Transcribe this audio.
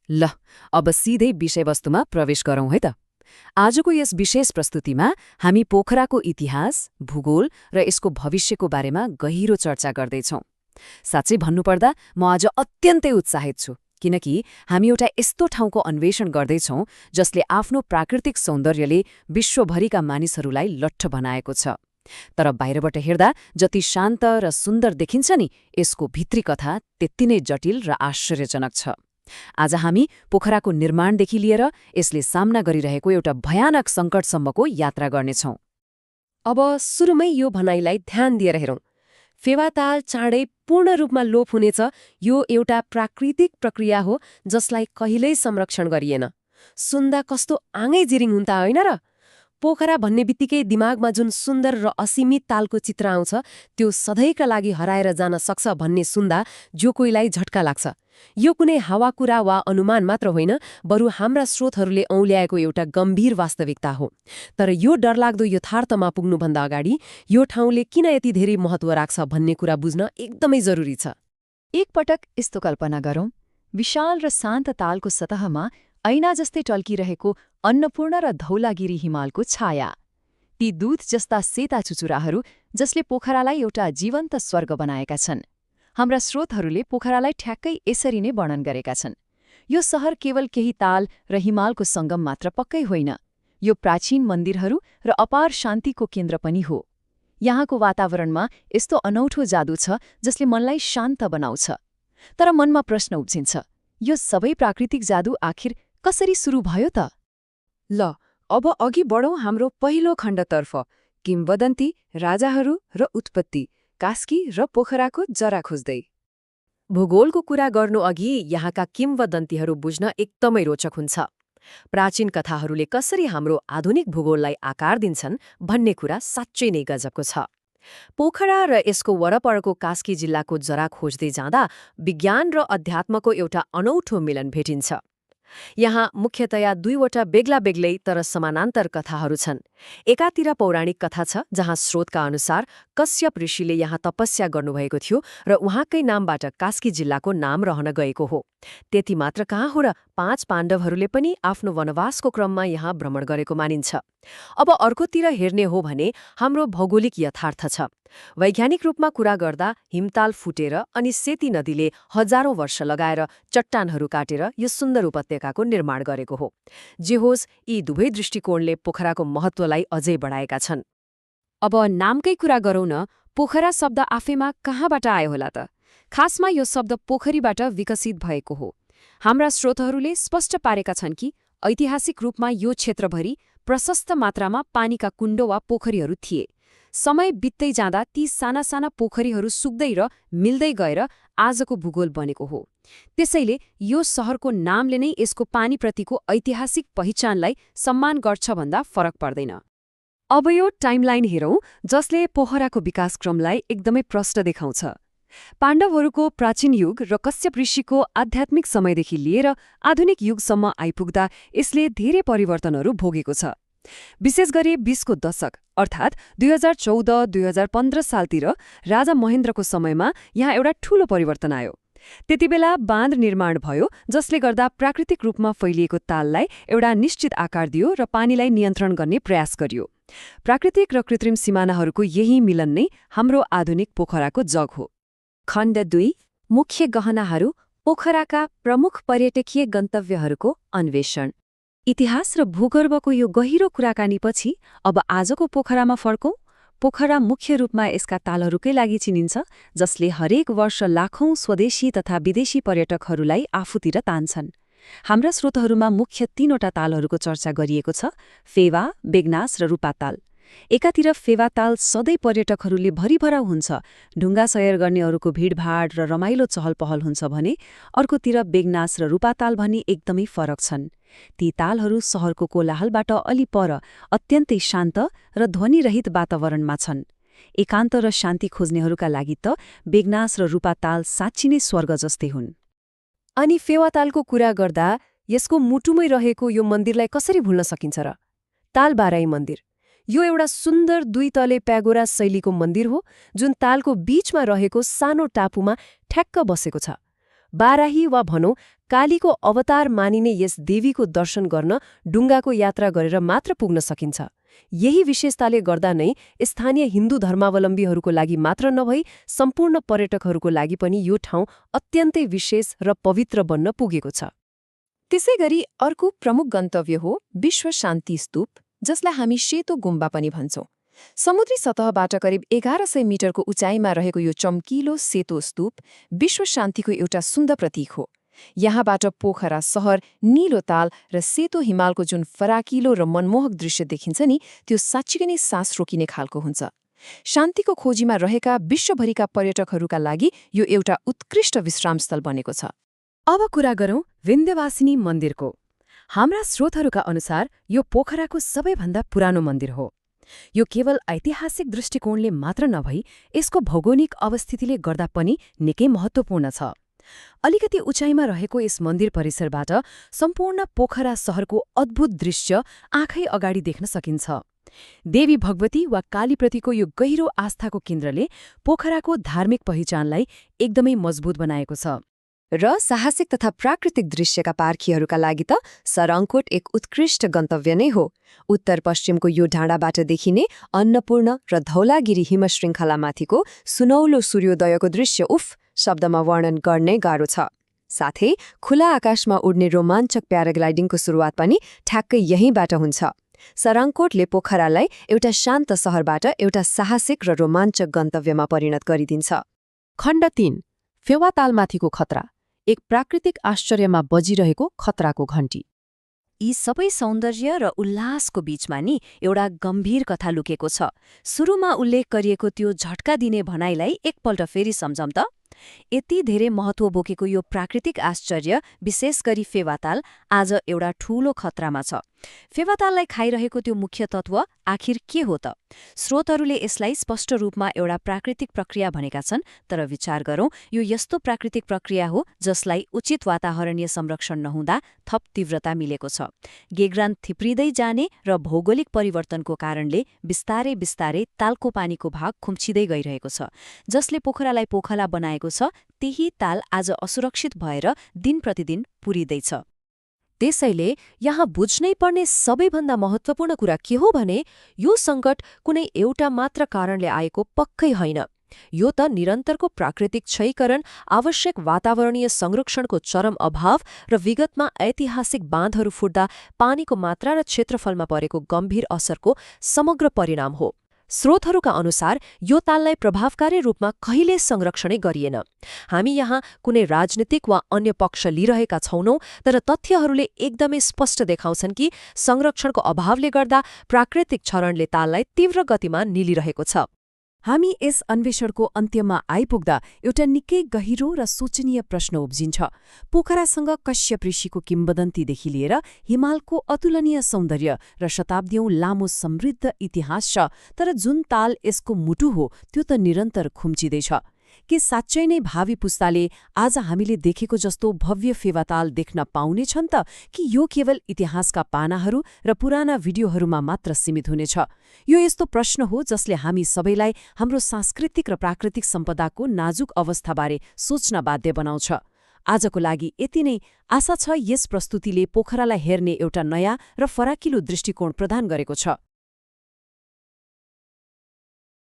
ल, अब सिधै विषयवस्तुमा प्रवेश गरौँ है त। आजको यस विशेष प्रस्तुतिमा हामी पोखराको इतिहास, भूगोल र यसको भविष्यको बारेमा गहिरो चर्चा गर्दैछौँ। साँच्चै भन्नुपर्दा म आज अत्यन्तै उत्साहित छु, किनकि हामी एउटा यस्तो ठाउँको अन्वेषण गर्दैछौँ जसले आफ्नो प्राकृतिक सौन्दर्यले विश्वभरिका मानिसहरूलाई लट्ठ बनाएको छ। तर बाहिरबाट हेर्दा जति शान्त र सुन्दर देखिन्छ नि, यसको भित्री कथा त्यति नै जटिल र आश्चर्यजनक छ। आज हामी पोखराको निर्माणदेखि लिएर यसले सामना गरिरहेको एउटा भयानक सङ्कटसम्मको यात्रा गर्नेछौँ। अब सुरुमै यो भनाइलाई ध्यान दिएर हेरौँ। फेवाताल चाँडै पूर्ण रूपमा लोप हुनेछ, यो एउटा प्राकृतिक प्रक्रिया हो जसलाई कहिल्यै संरक्षण गरिएन। सुन्दा कस्तो आँगै जिरिङ हुन्ता होइन र? पोखरा भन्ने बित्तिकै दिमागमा जुन सुन्दर र असीमित तालको चित्र आउँछ, त्यो सधैँका लागि हराएर जान सक्छ भन्ने सुन्दा जो कोहीलाई झट्का लाग्छ। यो कुनै हावाकुरा वा अनुमान मात्र होइन, बरु हाम्रा स्रोतहरूले औल्याएको एउटा गम्भीर वास्तविकता हो। तर यो डरलाग्दो यथार्थमा पुग्नुभन्दा अगाडि यो ठाउँले किन यति धेरै महत्त्व राख्छ भन्ने कुरा बुझ्न एकदमै जरुरी छ। एकपटक यस्तो कल्पना गरौँ, विशाल र शान्त तालको सतहमा ऐना जस्तै टल्किरहेको अन्नपूर्ण र धौलागिरी हिमालको छाया। ती दूध जस्ता सेता चुचुराहरू जसले पोखरालाई एउटा जीवन्त स्वर्ग बनाएका छन्। हाम्रा स्रोतहरूले पोखरालाई ठ्याक्कै यसरी नै वर्णन गरेका छन्। यो सहर केवल केही ताल र हिमालको सङ्गम मात्र पक्कै होइन, यो प्राचीन मन्दिरहरू र अपार शान्तिको केन्द्र पनि हो। यहाँको वातावरणमा यस्तो अनौठो जादु छ जसले मनलाई शान्त बनाउँछ। तर मनमा प्रश्न उब्जिन्छ, यो सबै प्राकृतिक जादु आखिर कसरी सुरु भयो त? ल, अब अघि बढौँ हाम्रो पहिलो खण्डतर्फ, किम्वदन्ती, राजाहरू र उत्पत्ति, कास्की र पोखराको जरा खोज्दै। भूगोलको कुरा गर्नु अघि यहाँका किम्वदन्तीहरू बुझ्न एकदमै रोचक हुन्छ। प्राचीन कथाहरूले कसरी हाम्रो आधुनिक भूगोललाई आकार दिन्छन् भन्ने कुरा साँच्चै नै गजबको छ। पोखरा र यसको वरपरको कास्की जिल्लाको जरा खोज्दै जाँदा विज्ञान र अध्यात्मको एउटा अनौठो मिलन भेटिन्छ। यहाँ मुख्यतया दुईवटा बेग्ला बेग्लै तर समानान्तर कथाहरू छन्। एकातिर पौराणिक कथा छ जहाँ स्रोतका अनुसार कश्यप ऋषिले यहाँ तपस्या गर्नुभएको थियो र उहाँकै नामबाट कास्की जिल्लाको नाम रहन गएको हो। त्यति मात्र कहाँ हो र 5 पाण्डवहरूले पनि आफ्नो वनवासको क्रममा यहाँ भ्रमण गरेको मानिन्छ। अब अर्कोतिर हेर्ने हो भने हाम्रो भौगोलिक यथार्थ छ। वैज्ञानिक रूपमा कुरा गर्दा हिमताल फुटेर अनि सेती नदीले हजारौं वर्ष लगाएर चट्टानहरू काटेर यो सुन्दर उपत्यकाको निर्माण गरेको हो। जे होस्, यी दुवै दृष्टिकोणले पोखराको महत्त्वलाई अझै बढाएका छन्। अब नामकै कुरा गरौँ न, पोखरा शब्द आफैमा कहाँबाट आयो होला त? खासमा यो शब्द पोखरीबाट विकसित भएको हो। हाम्रा स्रोतहरूले स्पष्ट पारेका छन् कि ऐतिहासिक रूपमा यो क्षेत्रभरि प्रशस्त मात्रामा पानीका कुण्ड वा पोखरीहरू थिए। समय बित्दै जाँदा ती साना साना पोखरीहरू सुक्दै र मिल्दै गएर आजको भूगोल बनेको हो। त्यसैले यो सहरको नामले नै यसको पानीप्रतिको ऐतिहासिक पहिचानलाई सम्मान गर्छ भन्दा फरक पर्दैन। अब यो टाइमलाइन हेरौँ जसले पोखराको विकासक्रमलाई एकदमै प्रष्ट देखाउँछ। पाण्डवहरूको प्राचीन युग र कश्यप ऋषिको आध्यात्मिक समयदेखि लिएर आधुनिक युगसम्म आइपुग्दा यसले धेरै परिवर्तनहरू भोगेको छ। विशेष गरी 20को दशक अर्थात् 2014-2015 सालतिर राजा महेन्द्रको समयमा यहाँ एउटा ठूलो परिवर्तन आयो। त्यतिबेला बाँध निर्माण भयो जसले गर्दा प्राकृतिक रूपमा फैलिएको ताललाई एउटा निश्चित आकार दियो र पानीलाई नियन्त्रण गर्ने प्रयास गरियो। प्राकृतिक र कृत्रिम सिमानाहरूको यही मिलन नै हाम्रो आधुनिक पोखराको जग हो। खण्ड 2, मुख्य गहनाहरू, पोखराका प्रमुख पर्यटकीय गन्तव्यहरूको अन्वेषण। इतिहास र भूगर्भको यो गहिरो कुराकानीपछि अब आजको पोखरामा फर्कौं। पोखरा मुख्य रूपमा यसका तालहरूकै लागि चिनिन्छ, जसले हरेक वर्ष लाखौं स्वदेशी तथा विदेशी पर्यटकहरूलाई आफूतिर तान्छन्। हाम्रा स्रोतहरूमा मुख्य 3वटा तालहरूको चर्चा गरिएको छ, फेवा, बेगनास र रूपाताल। एकातिर फेवाताल सधैँ पर्यटकहरूले भरिभरा हुन्छ, ढुङ्गा सयर गर्नेहरूको भिडभाड र रमाइलो चहलपहल हुन्छ भने अर्कोतिर बेगनास र रूपाताल भनी एकदमै फरक छन्। ती तालहरू सहरको कोलाहलबाट अलि पर अत्यन्तै शान्त र ध्वनिरहित वातावरणमा छन्। एकान्त र शान्ति खोज्नेहरूका लागि त बेगनास र रूपाताल साँच्ची नै स्वर्ग जस्तै हुन्। अनि फेवातालको कुरा गर्दा यसको मुटुमै रहेको यो मन्दिरलाई कसरी भुल्न सकिन्छ र? तालबाराई मन्दिर। यो एउटा सुन्दर 2 तले प्यागोरा शैलीको मन्दिर हो जुन तालको बीचमा रहेको सानो टापुमा ठ्याक्क बसेको छ। बाराही वा भनौँ कालीको अवतार मानिने यस देवीको दर्शन गर्न डुङ्गाको यात्रा गरेर मात्र पुग्न सकिन्छ। यही विशेषताले गर्दा नै स्थानीय हिन्दू धर्मावलम्बीहरूको लागि मात्र नभई सम्पूर्ण पर्यटकहरूको लागि पनि यो ठाउँ अत्यन्तै विशेष र पवित्र बन्न पुगेको छ। त्यसैगरी अर्को प्रमुख गन्तव्य हो विश्व शान्ति स्तूप, जसलाई हामी सेतो गुम्बा पनि भन्छौं। समुद्री सतहबाट करिब 1100 मिटरको उचाइमा रहेको यो चम्किलो सेतो स्तूप विश्व शान्तिको एउटा सुन्दर प्रतीक हो। यहाँबाट पोखरा सहर, नीलो ताल र सेतो हिमालको जुन फराकिलो र मनमोहक दृश्य देखिन्छ नि, त्यो साँच्चीकै नै सास रोकिने खालको हुन्छ। शान्तिको खोजीमा रहेका विश्वभरिका पर्यटकहरूका लागि यो एउटा उत्कृष्ट विश्रामस्थल बनेको छ। अब कुरा गरौँ विन्ध्यवासिनी मन्दिरको। हाम्रा स्रोतहरूका अनुसार यो पोखराको सबैभन्दा पुरानो मन्दिर हो। यो केवल ऐतिहासिक दृष्टिकोणले मात्र नभई यसको भौगोलिक अवस्थितिले गर्दा पनि निकै महत्त्वपूर्ण छ। अलिकति उचाइमा रहेको यस मन्दिर परिसरबाट सम्पूर्ण पोखरा सहरको अद्भुत दृश्य आँखै अगाडि देख्न सकिन्छ। देवी भगवती वा कालीप्रतिको यो गहिरो आस्थाको केन्द्रले पोखराको धार्मिक पहिचानलाई एकदमै मजबुत बनाएको छ। र साहसिक तथा प्राकृतिक दृश्यका पार्खीहरूका लागि त सराङकोट एक उत्कृष्ट गन्तव्य नै हो। उत्तर पश्चिमको यो डाँडाबाट देखिने अन्नपूर्ण र धौलागिरी हिमश्रृङ्खलामाथिको सुनौलो सूर्योदयको दृश्य शब्दमा वर्णन गर्ने गाह्रो छ। साथै खुला आकाशमा उड्ने रोमाञ्चक प्याराग्लाइडिङको सुरुवात पनि ठ्याक्कै यहीँबाट हुन्छ। सराङकोटले पोखरालाई एउटा शान्त सहरबाट एउटा साहसिक र रोमाञ्चक गन्तव्यमा परिणत गरिदिन्छ। खण्ड 3 फेवातालमाथिको खतरा, एक प्राकृतिक आश्चर्यमा बजिरहेको खतराको घण्टी। यी सबै सौन्दर्य र उल्लासको बीचमा नि एउटा गम्भीर कथा लुकेको छ। सुरुमा उल्लेख गरिएको त्यो झट्का दिने भनाइलाई एकपल्ट फेरि सम्झौँ त। यति धेरै महत्त्व बोकेको यो प्राकृतिक आश्चर्य, विशेष गरी फेवाताल, आज एउटा ठूलो खतरामा छ। फेवाताललाई खाइरहेको त्यो मुख्य तत्त्व आखिर के हो त? स्रोतहरूले यसलाई स्पष्ट रूपमा एउटा प्राकृतिक प्रक्रिया भनेका छन्, तर विचार गरौँ, यो यस्तो प्राकृतिक प्रक्रिया हो जसलाई उचित वातावरणीय संरक्षण नहुँदा थप तीव्रता मिलेको छ। गेग्रान थिप्रिँदै जाने र भौगोलिक परिवर्तनको कारणले बिस्तारै बिस्तारै तालको पानीको भाग खुम्चिँदै गइरहेको छ। जसले पोखरालाई पोखला बनाएको छ, त्यही ताल आज असुरक्षित भएर दिन प्रतिदिन पुरिँदैछ। त्यसैले यहाँ बुझ्नै पर्ने सबैभन्दा महत्त्वपूर्ण कुरा के हो भने यो सङ्कट कुनै एउटा मात्र कारणले आएको पक्कै होइन। यो त निरन्तरको प्राकृतिक क्षयीकरण, आवश्यक वातावरणीय संरक्षणको चरम अभाव र विगतमा ऐतिहासिक बाँधहरू फुट्दा पानीको मात्रा र क्षेत्रफलमा परेको गम्भीर असरको समग्र परिणाम हो। स्रोतहरूका अनुसार यो ताललाई प्रभावकारी रूपमा कहिल्यै संरक्षणै गरिएन। हामी यहाँ कुनै राजनीतिक वा अन्य पक्ष लिइरहेका छैनौं, तर तथ्यहरूले एकदमै स्पष्ट देखाउँछन् कि संरक्षणको अभावले गर्दा प्राकृतिक क्षरणले ताललाई तीव्र गतिमा निलिरहेको छ। हामी यस अन्वेषणको अन्त्यमा आइपुग्दा एउटा निकै गहिरो र सोचनीय प्रश्न उब्जिन्छ। पोखरासँग कश्यप ऋषिको किम्वदन्तीदेखि लिएर हिमालको अतुलनीय सौन्दर्य र शताब्दीौं लामो समृद्ध इतिहास छ, तर जुन ताल यसको मुटु हो त्यो त निरन्तर खुम्चिँदैछ। के साँच्चै नै भावी पुस्ताले आज हामीले देखेको जस्तो भव्य फेवाताल देख्न पाउनेछन् त, कि यो केवल इतिहासका पानाहरू र पुराना भिडियोहरूमा मात्र सीमित हुनेछ? यो यस्तो प्रश्न हो जसले हामी सबैलाई हाम्रो सांस्कृतिक र प्राकृतिक सम्पदाको नाजुक अवस्थाबारे सोच्न बाध्य बनाउँछ। आजको लागि यति नै। आशा छ यस प्रस्तुतिले पोखरालाई हेर्ने एउटा नयाँ र फराकिलो दृष्टिकोण प्रदान गरेको छ।